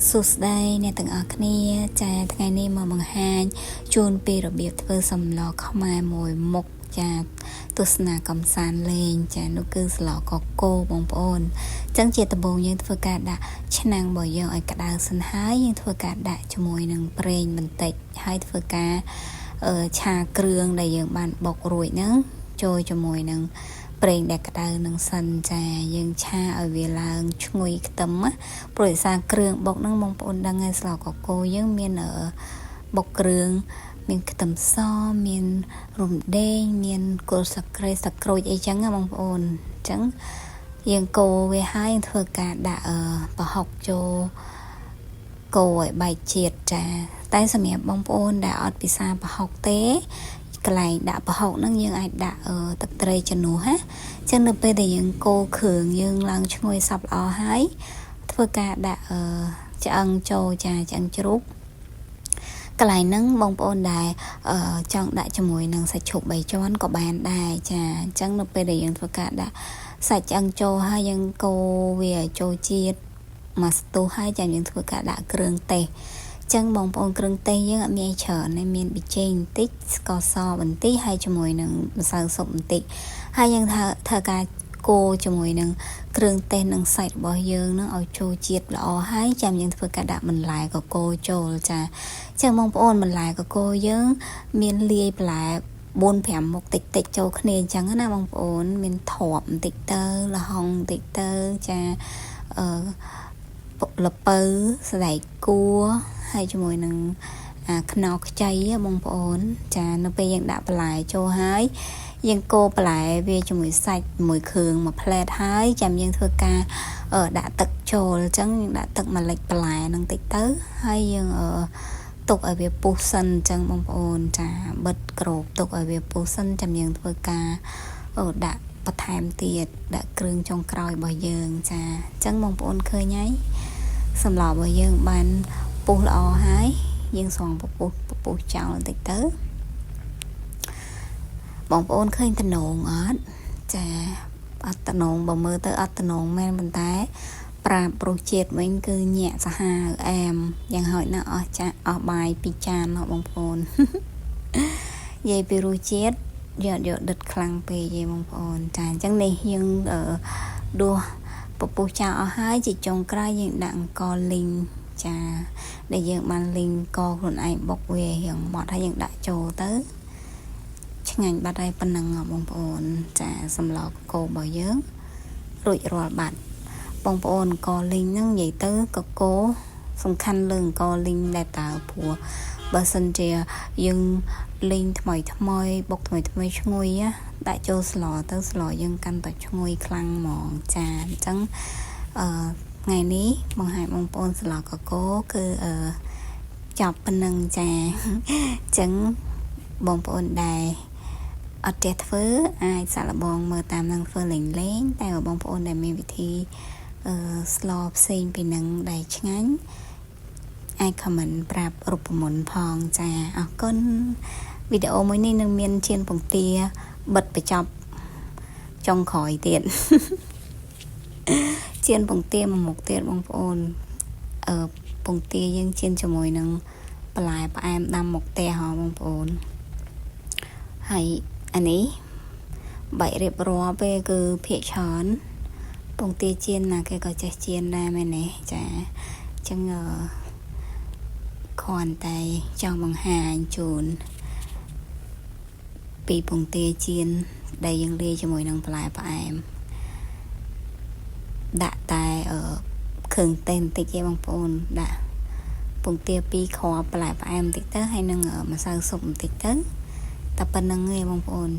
សួស្តីអ្នកទាំងអស់គ្នាចាថ្ងៃនេះមកបង្ហាញជូនពីរបៀបធ្វើសម្លខ្មែរមួយមុខចាទស្សនាកំសាន្តលេងចានោះគឺស្លកកូរបងប្អូនអញ្ចឹងជាដំបូងយើងធ្វើការដាក់ឆ្នាំងរបស់យើងឲ្យក្តៅសិនហើយយើងធ្វើការដាក់ជាមួយនឹងប្រេងបន្តិចហើយធ្វើការឆាគ្រឿងដែលយើងបានបុករួចហ្នឹងចូលជាមួយនឹងប្រេងដែលក្តៅនឹងសិនចាយើងឆាឲ្យវាឡើងឈ្ងុយខ្ទឹមណាព្រោះឯសារគ្រឿងបុកហ្នឹងបងប្អូនដឹងហើយស្លកកូរយើងមានបុកគ្រឿងមានខ្ទឹមសមានរំដេងមានគល់ស្លឹកគ្រៃស្លឹកក្រូចអីចឹងណាបងប្អូនអញ្ចឹងយើងកូរវាហើយយើងធ្វើការដាក់ប្រហុកចូលកូរឲ្យបែកជាតិចាតែសម្រាប់បងប្អូនដែលអត់ពិសាប្រហុកទេកន្លែងដាក់ប្រហុកហ្នឹងយើងអាចដាក់ទឹកត្រីជំនួសណាអញ្ចឹងនៅពេលដែលយើងកូរគ្រឿងយើងឡើងឈ្ងុយសព្វល្អហើយធ្វើការដាក់ឆ្អឹងចូលចាឆ្អឹងជ្រូកកន្លែងហ្នឹងបងប្អូនដែលចង់ដាក់ជាមួយនឹងសាច់ជ្រូក3ជាន់ក៏បានដែរចាអញ្ចឹងនៅពេលដែលយើងធ្វើការដាក់សាច់ឆ្អឹងចូលហើយយើងកូរវាចូលជាតិមួយស្ទុះហើយចាំយើងធ្វើការដាក់គ្រឿងទេសចឹងបងប្អូនគ្រឿងទេសយើងអត់មានអីច្រើនទេមានប៊ីចេងបន្តិចស្ករសបន្តិចហើយជាមួយនឹងម្សៅស៊ុបបន្តិចហើយយើងធ្វើការកូរជាមួយនឹងគ្រឿងទេសនិងសាច់របស់យើងនឹងឲ្យចូលជាតិល្អហើយចាំយើងធ្វើការដាក់បន្លែកកូរចូលចាចឹងបងប្អូនបន្លែកកូរយើងមានលាយបន្លែ4 5មុខតិចតិចចូលគ្នាអញ្ចឹងណាបងប្អូនមានទ្រាប់បន្តិចទៅល្ហុងបន្តិចទៅចាអឺល្ពៅសណ្តែកគួរហើយជាមួយនឹងអាខ្នុរខ្ចីបងប្អូនចានៅពេលយើងដាក់បន្លែចូលហើយយើងកូរបន្លែវាជាមួយសាច់មួយគ្រឿងមួយផ្លែតហើយចាំយើងធ្វើការដាក់ទឹកចូលអញ្ចឹងយើងដាក់ទឹកមកលិចបន្លែនឹងតិចទៅហើយយើងទុកឲ្យវាពុះសិនអញ្ចឹងបងប្អូនចាបិទក្របទុកឲ្យវាពុះសិនចាំយើងធ្វើការដាក់បន្ថែមទៀតដាក់គ្រឿងចុងក្រោយរបស់យើងចាអញ្ចឹងបងប្អូនឃើញហើយសម្លរបស់យើងបានពុះល្អហើយយើងស្រង់ពពុះពពុះចោលបន្តិចទៅបងប្អូនឃើញតំណងអត់ចាអត់តំណងបើមើលទៅអត់តំណងមែនប៉ុន្តែប្រាប់រសជាតិវិញគឺញាក់សាហាវអែមយ៉ាងហោចណាស់អស់ចាអស់បាយពីរចានហ៎បងប្អូននិយាយពីរសជាតិយកយកដិតខ្លាំងពេកទេបងប្អូនចាអញ្ចឹងនេះយើងដួសពពុះចោលអស់ហើយជាចុងក្រោយយើងដាក់អង្ករលីងចាដែលយើងបានលីងកខ្លួនឯងបុកវារៀងម៉ត់ហើយយើងដាក់ចូលទៅឆ្ងាញ់បាត់ហើយប៉ុណ្ណឹងបងប្អូនចាសម្លកកូររបស់យើងរួចរាល់បាត់បងប្អូនអង្ករលីងហ្នឹងនិយាយទៅកកូរសំខាន់លើអង្ករលីងដែរតើព្រោះបើសិនជាយើងលីងថ្មីថ្មីបុកថ្មីថ្មីឈ្ងុយដាក់ចូលស្លទៅស្លយើងកាន់តែឈ្ងុយខ្លាំងហ្មងចាអញ្ចឹងអឺថ្ងៃនេះបង្ហាញបងប្អូនស្លកកូរគឺអឺចប់ប៉ុណ្ណឹងចាអញ្ចឹងបងប្អូនដែលអត់ចេះធ្វើអាចសាកល្បងមើលតាមនឹងធ្វើលេងលេងតែបើបងប្អូនដែលមានវិធីអឺស្លផ្សេងពីនឹងដែលឆ្ងាញ់អាច comment ប្រាប់រូបមន្តផងចាអរគុណវីដេអូមួយនេះនឹងមានជៀនពងទាបិទបញ្ចប់ចុងក្រោយទៀតជៀនពងទាមួយមុខទៀតបងប្អូនអឺពងទាយើងជៀនជាមួយនឹងបន្លែផ្អែមដាំមុខផ្ទះហ៎បងប្អូនហើយអានេះបាច់រៀបរាប់ទេគឺភាកច្រើនពងទាជៀនណាគេក៏ចេះជៀនដែរមែនទេចាអញ្ចឹងគ្រាន់តែចង់បង្ហាញជូនពីពងទាជៀនដែលយើងលាយជាមួយនឹងបន្លែផ្អែមដាក់តែអឺគ្រឿងទេសបន្តិចទេបងប្អូនដាក់ពងទា2គ្រាប់បន្លែផ្អែមបន្តិចទៅហើយនឹងម្សៅស៊ុបបន្តិចទៅតែប៉ុណ្្នឹងឯងបងប្អូន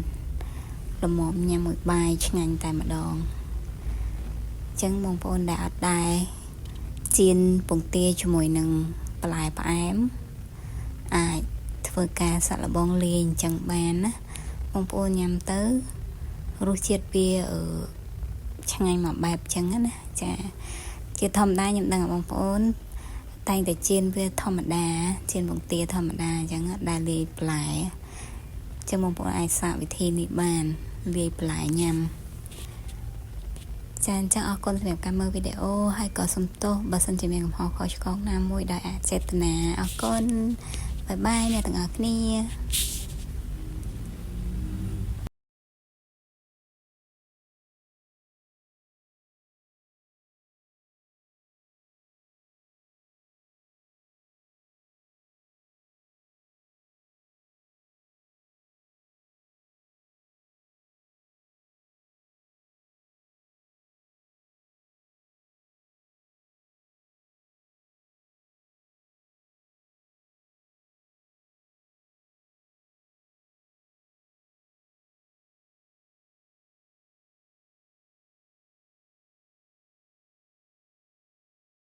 ល្មមញ៉ាំមួយបាយឆ្ងាញ់តែម្ដងអញ្ចឹងបងប្អូនដែលអត់ដែរចៀនពងទាជាមួយនឹងបន្លែផ្អែមអាចធ្វើការសាក់លបងលាយអញ្ចឹងបានណាបងប្អូនញ៉ាំទៅរសជាតិវាអឺឆ្ងាញ់មួយបែបអញ្ចឹងណាចាជាធម្មតាខ្ញុំដឹងបងប្អូនតែងតែចៀនវាធម្មតាចៀនពងទាធម្មតាអញ្ចឹងដែលលាយបន្លែចឹងបងប្អូនអាចសាកវិធីនេះបានលាយបន្លែញ៉ាំ ចាអញ្ចឹងអរគុណសម្រាប់ការមើលវីដេអូហើយក៏សូមទោសបើសិនជាមានកំហុសខុសឆ្គងណាមួយដោយអចេតនាអរគុណ bye bye អ្នកទាំងអស់គ្នា។